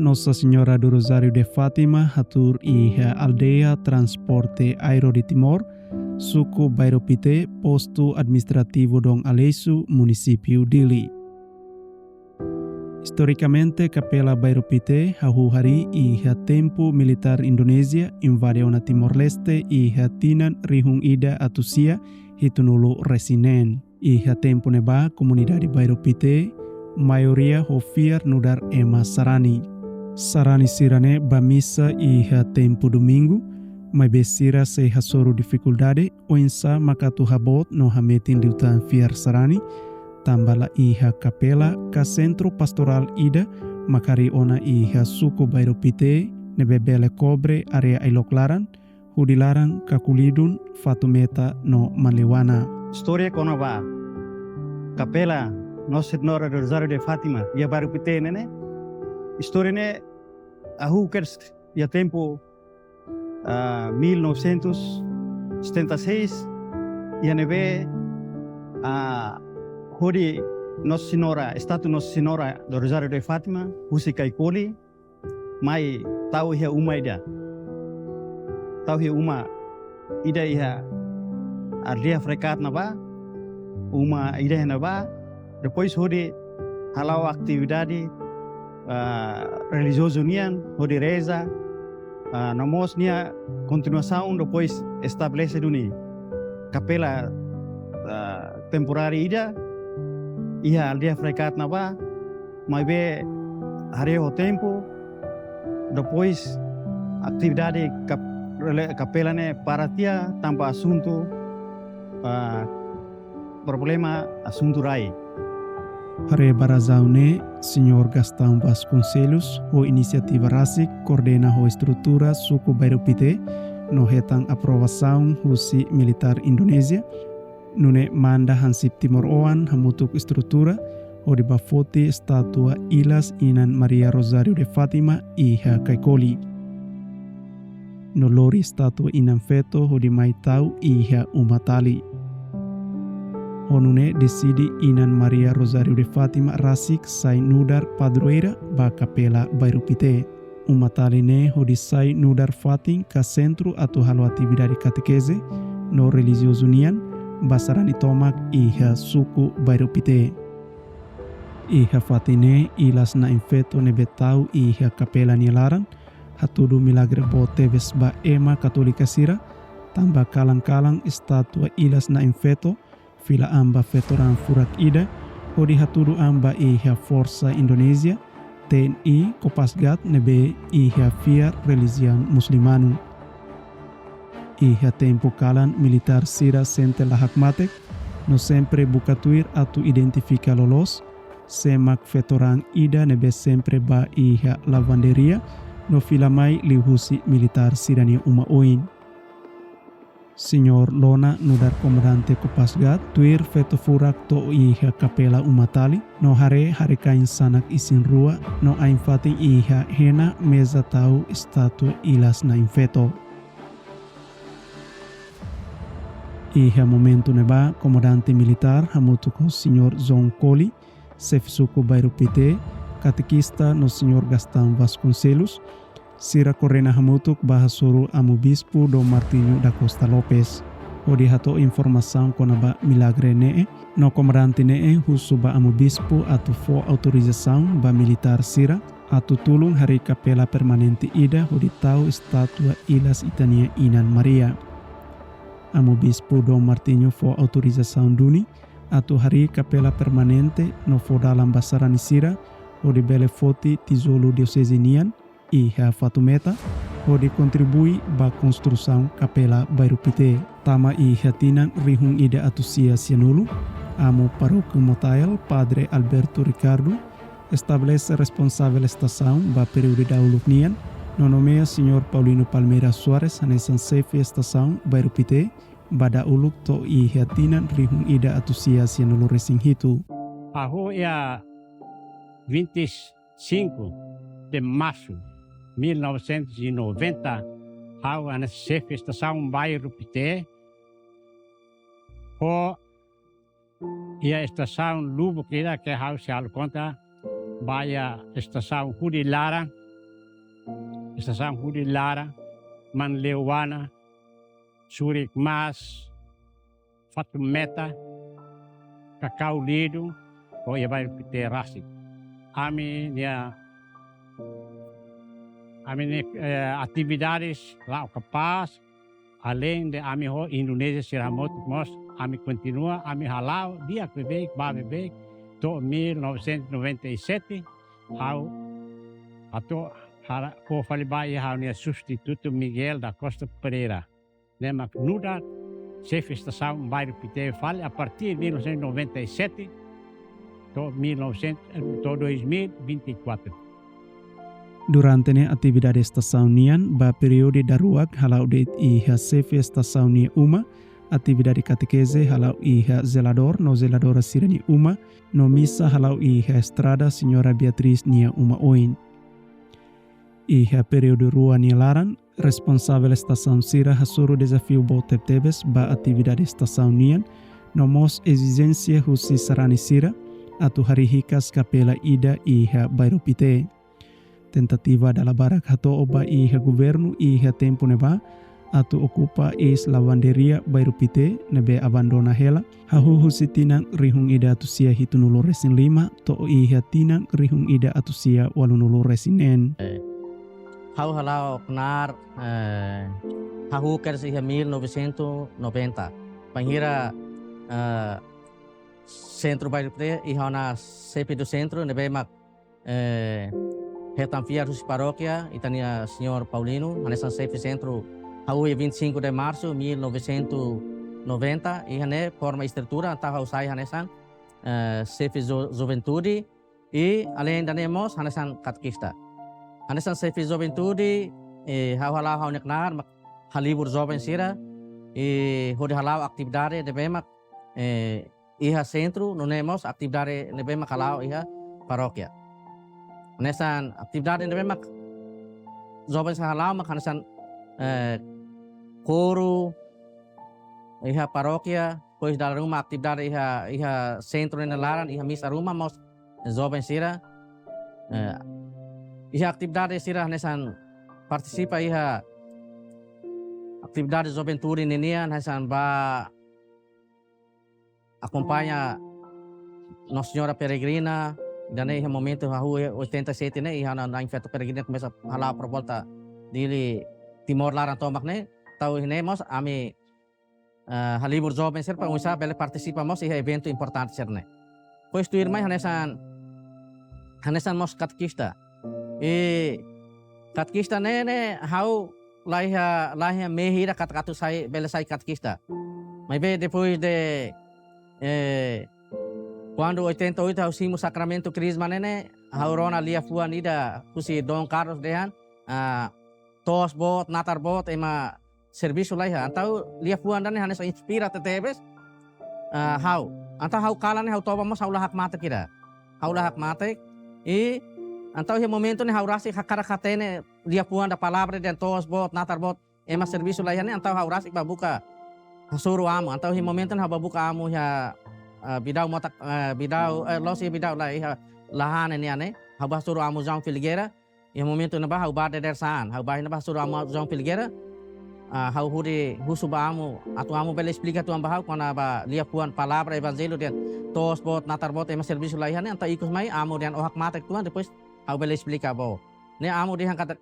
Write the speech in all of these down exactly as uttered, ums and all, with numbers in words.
Nossa Senhora do Rosário de Fátima hatuur iha aldeia Transporte Aéreo de Timor, suku Bairro Pité, postu administrativu Dom Aleixo, munisípiu Dili. Istorikamente, Kapela Bairro Pité hahú harii iha tempu militár Indonézia invade ona Timor-Leste iha tinan rihun ida atus sia hitunulu resin neen. Iha tempu ne'ebá, komunidade Bairro Pité maioria ho fiar nu'udar ema sarani. Sarani sira-ne'e bá misa iha tempu domingu, maibé sira sei hasoru difikuldade oinsá mak atu haboot no hametin liután fiar sarani, tanba la iha kapela ka sentru pastorál ida mak harii ona iha suku Bairro Pité ne'ebé bele kobre área ailok laran, hodi laran Kakulidun, Fatumeta no Maliwana. Istória kona-ba Kapela Nossa Senhora do Rosário de Fátima iha Bairro Pité ne'e ne'e, istória ne'e hahú kedas iha tempu, ah, mil novecentos e setenta e seis, iha ne'ebé, ah, hodi Nossa Senhora, estátua Nossa Senhora do Rosário de Fátima, husi Caicoli, mai tau iha uma ida. Tau iha uma ida iha aldeia Frekat ne'ebá, uma ida iha ne'ebá, depois hodi hala'o atividade, ah, relijiozu nian, hodi reza, ah, no mós nia kontinuasaun depois estabelese duni kapela, ah, temporáriu ida iha aldeia Frekat ne'ebá, maibé haree ho tempu, depois atividade kap-, rele-, kapela ne'e para tiha tanba asuntu, ah, problema asuntu rai. Haree ba razaun ne'e, Señór Gastão Vasconcelos, ho inisiativa rasik, koordena ho estrutura suku Bairro Pité, no hetan aprovasaun husi militár Indonézia, nune'e manda hansip timoroan hamutuk estrutura, hodi bá foti estátua ilas Inan Maria Rosário de Fátima iha Caicoli. No lori estátua Inan Feto hodi mai tau iha Umatali. Ho nune'e deside Inan Maria Rosário de Fátima rasik sai nu'udar padroeira ba Kapela Bairro Pité. Umatali ne'e hodi sai nu'udar fatin ka sentru atu halo atividade katekeze no relijiozu nian ba sarani tomak iha suku Bairro Pité. Iha fatin ne'e ilas Nain Feto ne'ebé tau iha kapela nia laran hatudu milagre boot tebes ba ema katólika sira, tanba kalan-kalan estátua ilas Nain Feto fila an ba feto-raan furak ida, hodi hatudu an ba iha forsa Indonézia, T N I, Kopasgat ne'ebé iha fiar relijiaun muslimanu. Iha tempu kalan militár sira sente la hakmatek, no sempre buka tuir atu identifika loloos, sé mak feto-raan ida ne'ebé sempre bá iha lavanderia, no fila mai liuhusi militár sira-nia uma oin. Señór Lona nu'udar komandante Kopasgat, tuir feto furak to'o iha kapela Umatali, no haree haree-kain sanak isin-rua, no ain-fatin iha hena meza tau estátua ilas Nain Feto. Iha momentu ne'ebá, komandante militár hamutuk ho Señór João Colli, xefe suku Bairro Pité, katekista no Señór Gastão Vasconcelos, sira koordena hamutuk bá hasoru Amu Bispu Dom Martinho da Costa Lopes, hodi hato'o informasaun kona-ba milagre ne'e, no komandante ne'e husu ba Amu Bispu atu fó autorizasaun ba militár sira atu tulun harii kapela permanente ida hodi tau estátua ilas ita-nia Inan Maria. Amu Bispu Dom Martinho fó autorizasaun duni atu harii kapela permanente no fó dalan ba sarani sira hodi bele foti tijolu dioseze nian iha Fatumeta, hodi kontribui ba konstrusaun Kapela Bairro Pité. Tama iha tinan rihun ida atus sia sianulu, Amu Parókiu Motael, Padre Alberto Ricardo, estabelese responsavel estasaun ba períodu dahuluk nian, no nomeia Señór Paulino Palmeira Soares hanesan xefe estasaun Bairro Pité ba dahuluk to'o iha tinan rihun ida atus sia sianulu resin hitu. Hahú iha vinte e cinco de março mil novecentos e noventa, ha'u hanesan xefe estasaun Bairro Pité, ho iha estasaun lubuk ida ke ha'u sei halo konta, ba iha estasaun hudi laran, estasaun Hudi Lara, Manleuana, Surik Mas, Fatumeta, Kakau Lidu, ho iha Bairru Pite rasik. Ami-nia, ami-nia, eh, atividades la'o kapás, aleinde ami ho Indonézia sira hamutuk mós, ami kontinua, ami hala'o di'ak beibeik, ba beibeik, to'o mil novecentos e noventa e sete, ha'u atu hara ko fali ba iha ha'u-nia substitutu Miguel da Costa Pereira. Ne'e mak nu'udar xefe estasaun Bairru Pite fali a partir de mil novecentos e noventa e sete to'o mil novecentos, eh, to'o dois mil e vinte e quatro. Durante ne'e atividade estasaun nian ba períodu daruak hala'o de'it iha xefe estasaun nia uma, atividade katekeze hala'o iha zeladór no zeladora sira-nia uma, no misa hala'o iha estrada Señora Beatriz nia uma oin. Iha períodu rua nia laran, responsavel estasaun sira hasoru dezafiu boot tebetebes ba atividade estasaun nian, no mós ezijénsia husi sarani sira atu harii hikas kapela ida iha Bairru Pite. Tentativa dala barak hato'o ba iha governu iha tempu ne'ebá atu okupa eis-lavanderia Bairru Pite ne'ebé abandona hela, hahú husi tinan rihun ida atus sia hitunulu resin lima to'o iha tinan rihun ida atus sia ualunulu resin neen. Ha'u hala'o knaar, eh, hahú kedas iha mil novecentos e noventa. Bainhira, eh, Sentru Bairru Pite iha ona xefe do sentru ne'ebé mak, eh, hetan fiar husi parókia, ita-nia Señór Paulino, hanesan xefe sentru, hahú iha vinte e cinco de março mil novecentos e noventa, iha ne'e forma estrutura, entaun ha'u sai hanesan, eh, xefe jo-, juventude, i aleinde ne'e mós hanesan katekista. Hanesan xefe juventude, eh, ha'u hala'o ha'u-nia knaar mak halibur joven sira, i hodi hala'o atividade ne'ebé mak, eh, iha sentru, nune'e mós atividade ne'ebé mak hala'o iha parókia. Hanesan atividade ne'ebé mak joven sira hala'o mak hanesan, eh, koru iha parókia, depois dala ruma atividade iha, iha sentru nia laran, iha misa ruma mós joven sira, eh, iha atividade sira hanesan partisipa iha atividade juventude ninian, hanesan ba akompaña Nossa Senhora Peregrina, ida-ne'e iha momentu hahú oitenta e sete ne'e, iha ona Na'in Feto Peregrina komesa hala'o por volta Dili Timor laran tomak ne'e, entaun iha ne'e mós ami, eh, halibur joven sira para oinsá bele partisipa mós iha eventu importante sira-ne'e. Depois tuirmai hanesan, hanesan mós katekista. I katekista ne'e, ne'e ha'u la iha, la iha mehi ida katak atu sai, bele sai katekista. Maibé depois de, eh, kuandu oitenta e oito ha'u simu sakramentu Krisma ne'e, ne'e ha'u rona liafuan ida husi Dom Carlos dehan, ah, to'os boot, natar boot, ema servisu laiha. Entaun liafuan ida-ne'e hanesan inspira tebetebes, ah, ha'u. Entaun ha'u kalan ne'e ha'u toba mós ha'u la hakmatek ida. Ha'u la hakmatek. I entaun iha momentu ne'e ha'u rasik hakarak hatene liafuan ida palavra dehan to'os boot, natar boot, ema servisu laiha ne'e, entaun ha'u rasik bá buka hasoru amu. Entaun iha momentu ne'e ha'u bá buka amu iha, ah, Bidau Motak, ah, Bidau, eh, loos iha Bidau la iha Lahane nian ne'e. Ha'u bá hasoru amu João Filgueira. Iha momentu ne'ebá ha'u bá dadeer-saan, ha'u bá iha ne'ebá hasoru amu João Filgueira. Ah, ha'u hodi husu ba amu, atu amu bele esplika uitoan ba ha'u kona-ba liafuan palavra evanjellu dehan to'os boot, natar boot, ema servisu laiha ne'e, entaun ikus mai amu dehan ó hakmatek uitoan, depois ha'u bele esplika ba ó. Ne'e amu dehan katak,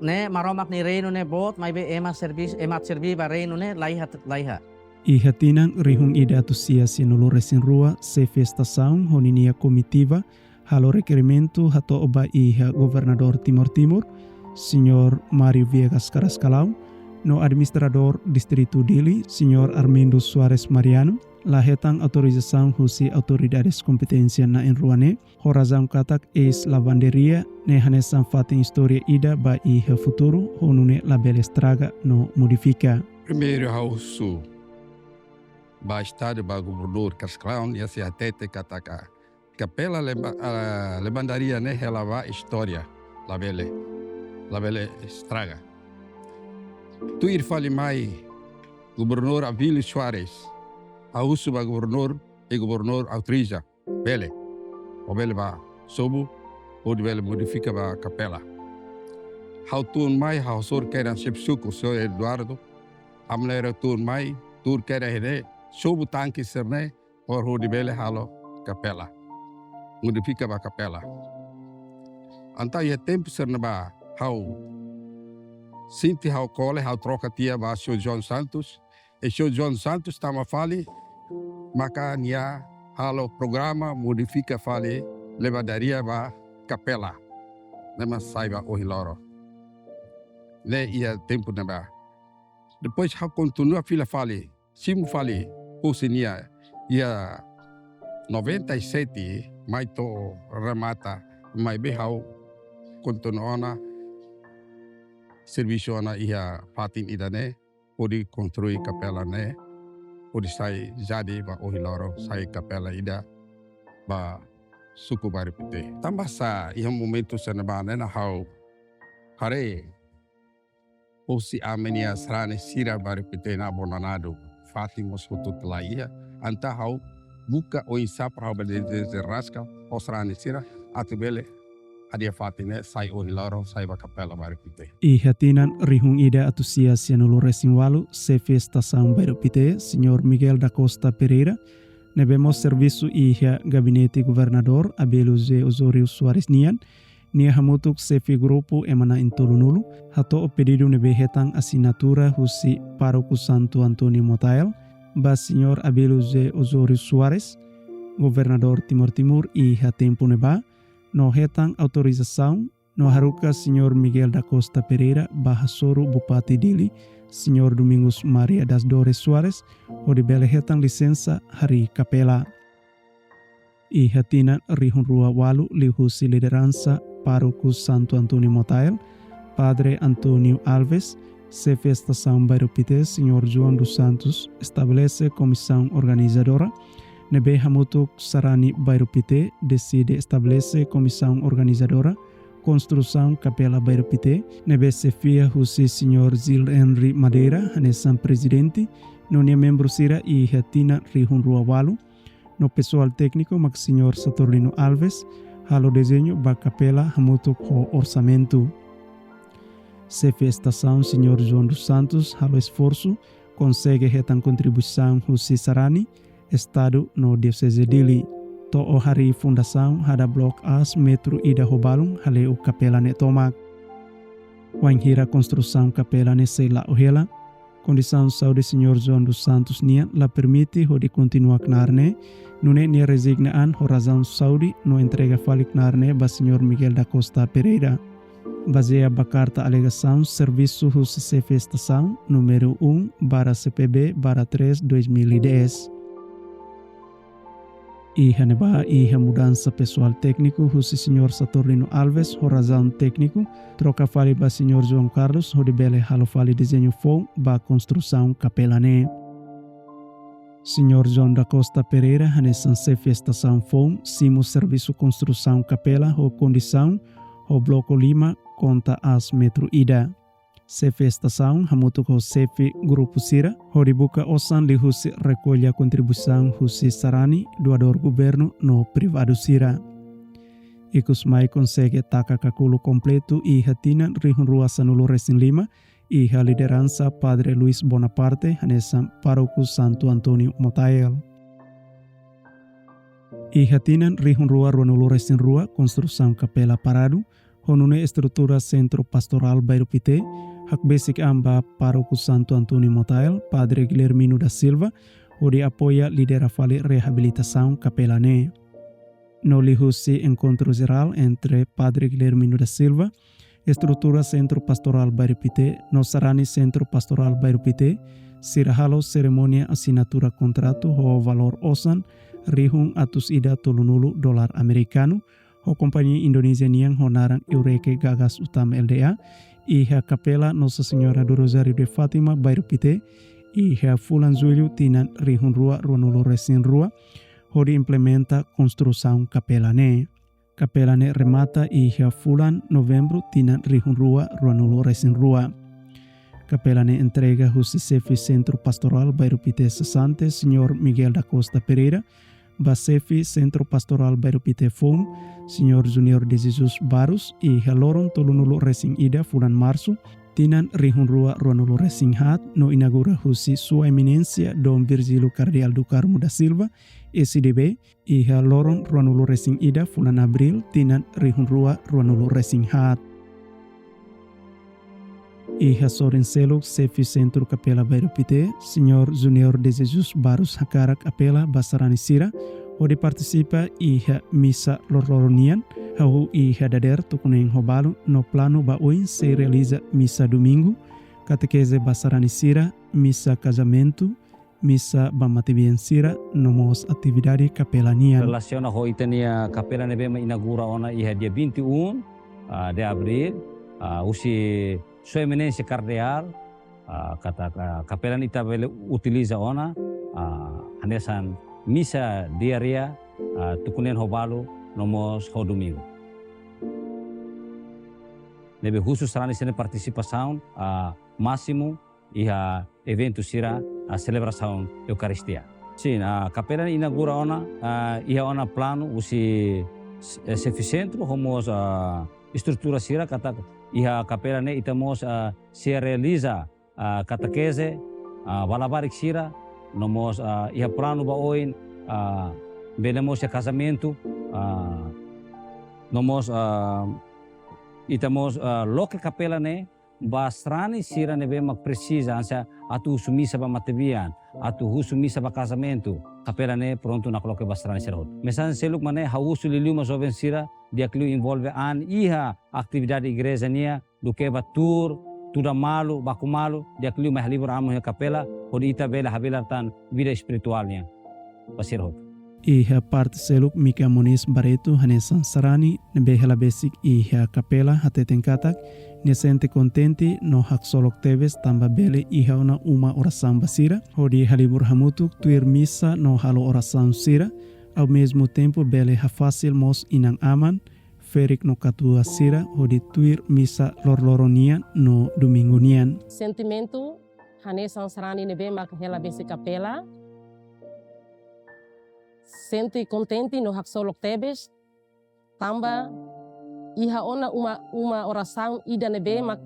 ne'e Maromak nia reinu ne'e boot, maibé ema servis, ema atu serbí ba reinu ne'e laiha, laiha. Iha tinan rihun ida atus sia sianulu resin rua, xefe estasaun ho ninia komitiva halo rekerimentu hato'o ba iha Governadór Timor Timur, Señór Mário Viegas Carrascalão, no Administradór Distritu Dili, Señór Armindo Soares Mariano, la hetan autorizasaun husi autoridades kompeténsia na'in-rua ne'e, ho razaun katak eis-lavanderia ne'e hanesan fatin istória ida ba iha futuru, ho nune'e labele estraga no modifika. Primeiru ha'u husu ba Estadu, ba Governadór Carrascalão, nia sei hatete katak kapela leba-, ah, lavanderia ne'e hela ba istória, labele, labele estraga. Tuir fali mai Governadór Abílio Soares, ha'u husu ba Governadór, i Governadór autoriza, bele. Ó bele bá sobu, hodi bele modifika ba kapela. Ha'u tun mai, ha'u hasoru kedan xefe suku, señór Eduardo. Ami-nia leet tun mai, tuur kedan iha ne'e, sobu tanke sira-ne'e, hodi bele halo kapela. Modifika ba kapela. Entaun iha tempu sira-ne'ebá, ha'u sente ha'u kole, ha'u troka tiha ba señór João Santos. I señór João Santos tama fali, maka nia halo programa modifika fali levadaria ba kapela. Ne'e mak sai ba ohin loron. Ne'e iha tempu ne'ebá. Depois ha'u kontinua fila fali, simu fali husi nia iha noventa e sete mai to'o remata, maibé ha'u kontinua ona servisu ona iha fatin ida-ne'e, hodi konstrui kapela ne'e, hodi sai jadi ba ohin loron sai kapela ida ba suku Bairru Pité. Tanbasá iha momentu sira-ne'ebá ne'e ha'u haree husi ami-nia sarani sira Bairru Pité ne'e abandonadu, fatin mós hotu-hotu la iha, entaun ha'u buka oinsá para ha'u bele dezenraska ho sarani sira atu bele hadi'a fatin ne'e sai ohin loron sai ba kapela Bairru Pité. Iha tinan rihun ida atus sia sianulu resin ualu, xefe estasaun Bairru Pité, señór Miguel da Costa Pereira, ne'ebé mós servisu iha gabinete governadór Abelio José Osório Soares nian, nia hamutuk xefe grupu ema na'in-tolunulu, hato'o pedidu ne'ebé hetan asinatura husi pároku Santo António Motael ba señór Abelio José Osório Soares, governadór Timor-Timur iha tempu ne'ebá, no hetan autorizasaun no haruka señór Miguel da Costa Pereira ba hasoru Bupati Dili, señór Domingos Maria das Dores Soares, hodi bele hetan lisensa harii kapela. Iha tinan rihun rua ualu liuhusi lideransa pároku Santo António Motael, Padre António Alves, xefe estasaun Bairru Pité, señór João dos Santos, estabelese komisaun organizadora, ne'ebé hamutuk sarani Bairru Pité, deside estabelese komisaun organizadora konstrusaun kapela Bairru Pité, ne'ebé xefia husi señór Zil Henry Madeira, hanesan prezidente, no nia membru sira iha tinan rihun rua ualu, no pesoál tékniku mak señór Saturnino Alves, halo dezeñu ba kapela hamutuk ho orsamentu. Xefe estasaun señór João dos Santos halo esforsu, konsege hetan kontribuisaun husi sarani, estadu no dioseze Dili. To'o harii fundasaun hada blok aas metru ida ho balun hale'u kapela ne'e tomak. Wainhira konstrusaun kapela ne'e sei la'o hela, kondisaun saúde señór João dos Santos nian la permite hodi kontinua knaar ne'e, nune'e nia rezigna an ho razaun saúde no entrega fali knaar ne'e ba señór Miguel da Costa Pereira. Bazeia ba karta alegasaun servisu husi xefe estasaun númeru um barra C P B barra três dois mil e dez. Iha ne'ebá iha mudansa pesoál tékniku husi señór Saturnino Alves ho razaun tékniku, troka fali ba señór João Carlos hodi bele halo fali dezeñu foun ba konstrusaun kapela ne'e. Señór João da Costa Pereira hanesan xefe estasaun foun simu servisu konstrusaun kapela ho kondisaun ho bloku lima konta aas metru ida. Xefe estasaun hamutuk ho xefe grupu sira hodi buka osan liuhusi rekolla kontribuisaun husi sarani, doadór governu no privadu sira. Ikus mai konsege taka kakulu kompletu iha tinan rihun rua sanulu resin lima, iha lideransa Padre Luis Bonaparte hanesan pároku Santo António Motael. Iha tinan rihun rua ruanulu resin rua konstrusaun kapela paradu, ho nune'e estrutura Sentru Pastorál Bairru Pité hakbesik an ba pároku Santo António Motael, Padre Guilhermino da Silva, hodi apoia lidera fali reabilitasaun kapela ne'e. No liuhusi enkontru jerál entre Padre Guilhermino da Silva, estrutura Sentru Pastorál Bairru Pité no sarani Sentru Pastorál Bairru Pité, sira halo serimónia asinatura kontratu ho valór osan rihun atus ida tolunulu dolar amerikanu, ho kompañia Indonézia nian ho naran Eureke Gagas Utama L D A, iha Kapela Nossa Senhora do Rosário de Fátima, Bairru Pité, iha fulan Jullu tinan rihun rua ruanulu resin rua, hodi implementa konstrusaun kapela ne'e. Kapela ne'e remata iha fulan Novembru tinan rihun rua ruanulu resin rua. Kapela ne'e entrega husi xefe Sentru Pastorál Bairru Pité sesante, Señór Miguel da Costa Pereira, ba Xefe Sentru Pastorál Bairru Pite foun, Señór Junior de Jesus Barros, iha loron tolunulu resin ida fulan Marsu, tinan rihun rua ruanulu resin haat, no inaugura husi Sua Eminénsia Dom Virgílio Kardeál do Carmo da Silva, S D B, iha loron ruanulu resin ida fulan Abríl, tinan rihun rua ruanulu resin haat. Iha sorin seluk, Xefe Sentru Kapela Bairru Pite, Señór Junior de Jesus Barros hakarak apela ba sarani sira hodi partisipa iha misa loroloron nian, hahú iha dadeer tuku neen ho balu, no planu ba oin sei realiza misa Domingu, katekeze ba sarani sira, misa kazamentu, misa ba matebian sira, no mós atividade kapela nian. Relasiona ho ita-nia kapela ne'ebé mak inaugura ona iha dia vinte e um, ah, de abril, ah, husi Sua Eminénsia Kardeál, ah, katak, ah, kapela ne'e ita bele utiliza ona, ah, hanesan misa diária, ah, tuku neen ho balu, no mós ho Domingu. Ne'ebé husu sarani sira-nia partisipasaun, ah, másimu iha eventu sira, ah, selebrasaun Eukaristia. Sin, ah, kapela ne'e inaugura ona, ah, iha ona planu husi, eh, Xefe Sentru, ho mós, ah, estrutura sira katak iha kapela ne'e ita mós, ah, sei realiza, ah, katekeze, ah, ba labarik sira, no mós, ah, iha planu ba oin, ah, bele mós iha kazamentu, ah, no mós, ah, ita mós, ah, loke kapela ne'e ba sarani sira ne'ebé mak presiza, hanesan atu husu misa ba matebian, atu husu misa ba kazamentu, kapela ne'e prontu nakloke ba sarani sira hotu. Mesak seluk mak ne'e ha'u husu liuliu mai joven sira, di'ak liu envolve an iha atividade igreja nian, duké ba tuur, tuda malu, baku malu, di'ak liu mai halibur aman iha kapela, hodi ita bele habelar tan vida espirituál nian ba sira hotu. Iha parte seluk, Mika Moniz Barreto hanesan sarani ne'ebé hela besik iha kapela hateten katak nia sente kontente no haksolok tebes tanba bele iha ona uma orasaun ba sira, hodi halibur hamutuk tuir misa no halo orasaun sira, ao mesmo tempo bele hafasil mós inan-aman, ferik no katuas sira hodi tuir misa loroloron nian no Domingu nian. Sentimentu hanesan sarani ne'ebé mak hela besik kapela. Sente kontente no haksolok tebes, tanba iha ona uma, uma orasaun ida ne'ebé mak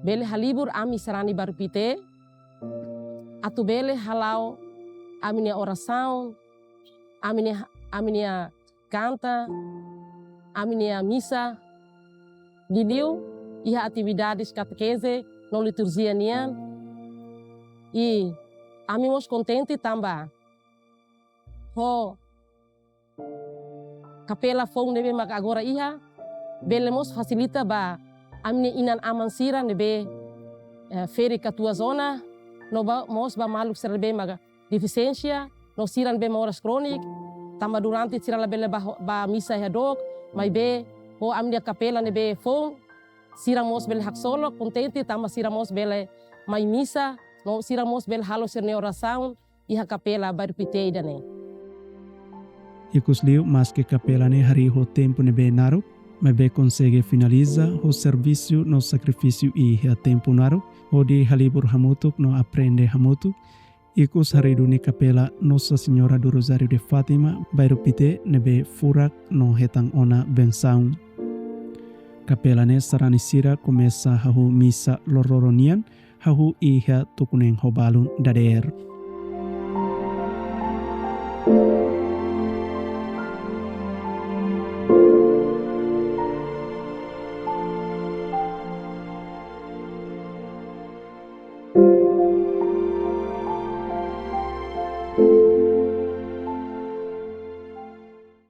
bele halibur ami sarani Bairru Pite, atu bele hala'o ami-nia orasaun, ami-nia, ami-nia kanta, ami-nia misa, liuliu iha atividades katekeze no liturjia nian. I ami mós kontente tanba ho kapela foun ne'ebé mak agora iha, bele mós fasilita ba ami-nia inan-aman sira ne'ebé, eh, ferik katuas ona, no ba, mós ba maluk sira ne'ebé mak defisiénsia, no sira ne'ebé moras króniku, tanba durante sira labele ba, ba misa iha dook, maibé ho ami-nia kapela ne'ebé foun, sira mós bele haksolok, kontente, tanba sira mós bele mai misa, no sira mós bele halo sira-nia orasaun iha kapela Bairru Pite ida-ne'e. Ikusliu, maske kapela ne'e harii ho tempu ne'ebé naruk, maibé konsege finaliza ho servisu no sakrifísiu iha tempu naruk, hodi halibur hamutuk no aprende hamutuk, ikus harii duni kapela Nossa Senhora do Rosário de Fátima, Bairru Pite, ne'ebé furak no hetan ona bensaun. Kapela ne'e sarani sira komesa hahú misa loroloron nian, hahú iha tuku neen ho balun dadeer.